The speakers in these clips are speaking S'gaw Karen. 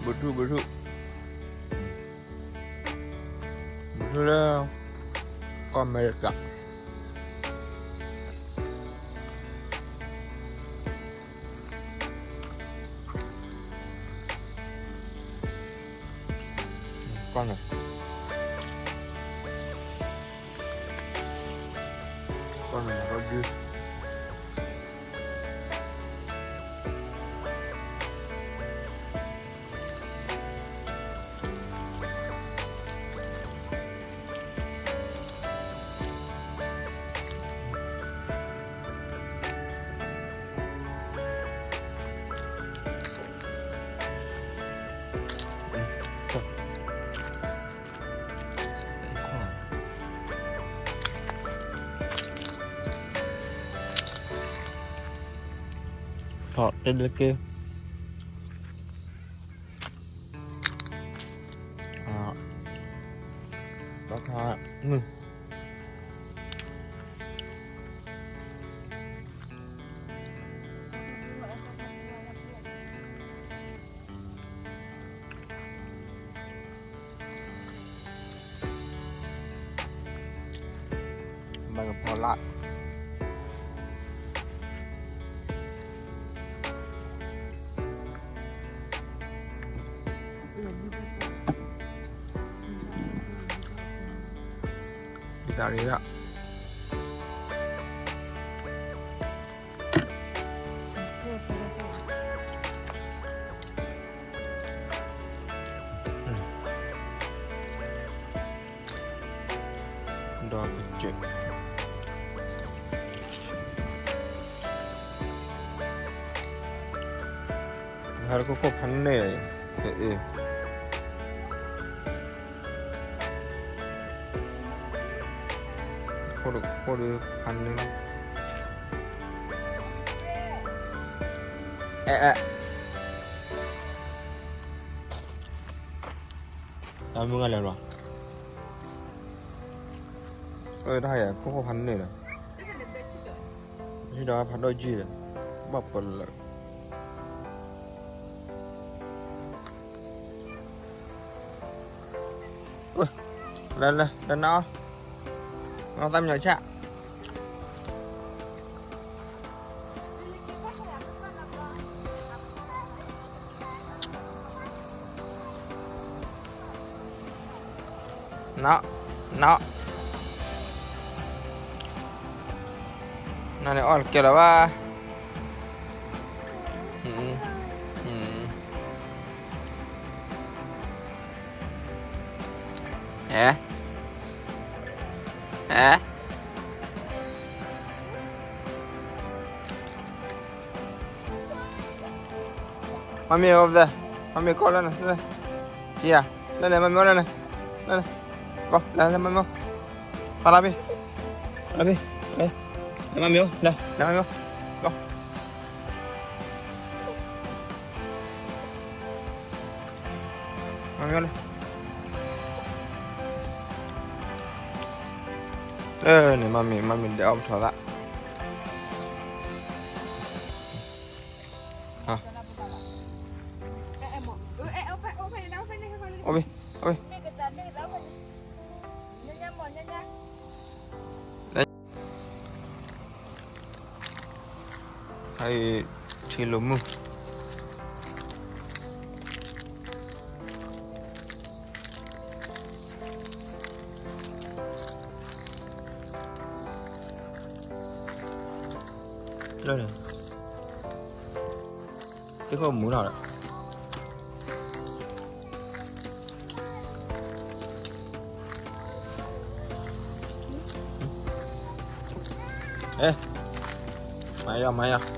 ဘုထူၣ် ဘုထူၣ် ဘုထူၣ်လၢ ကီၢ်အမဲရကၤ ကီၢ်န့ၣ် ကီၢ်န့ၣ် ကီၢ်ဒု ထီၣ်တဲလၢက့ ဘၣ်ခါမုၢ် ဘၣ်ကဖီလာ် တၢ်ရ့ဒၣ် ဒီးကစၢၢ် ဟဲလၢခိခိၣ်ဖးန့ၢ်လီၤ အ့ၣ် ခိၣ်ဒုးဖးန့ၢ်လီၤ အဲ အဲ တၢ်မုၢ်ဂၤလဲၤလီၤ အၢ တၢ်ဟဲယၤ ခိၣ်ခိၣ်ဖးန့ၢ်လီၤ ဟံးဒီးဖးဒိၣ်ကံၢ်ဒီး ဘၣ်ပလၢာ် လဲၤ လဲၤ လဲၤနၤအီၤ နသးမညီၤဆၣ် နီၢ် နီၢ် နန့ၣ်အီၣ်တကဲလၢၤဘၣ် ဟဲ ဟဲ Mommy over there. Mommy call လၢန့ၣ် လၢန့ၣ် ကံၢ်ယၤ လၢန့ၣ် Mommy လၢန့ၣ် လၢန့ၣ် ကီ လၢ လၢ Mommy ဖးလၢဖံ လၢဖံ လၢ လၢ Mommy လၢ လၢ Mommy ကီ Mommy လၢ လၢန့ၣ် Mommy Mommy ဒဲးအီၣ်ပထီၣ်သး အဘ့ အဘ့ ဟဲ ထံလိာ်မုၢ် လၢန့ၣ် သ့ၣ်ခိၣ်မူထီၣ်ဒီး အဲ မၤယီၤ မၤယီၤ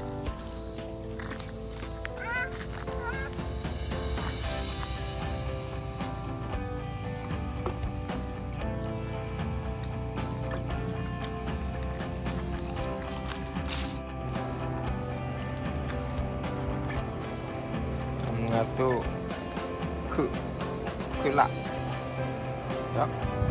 မုၢ်ဂၤသိၣ် ခုၣ် ခုၣ်လၢ် ဒီး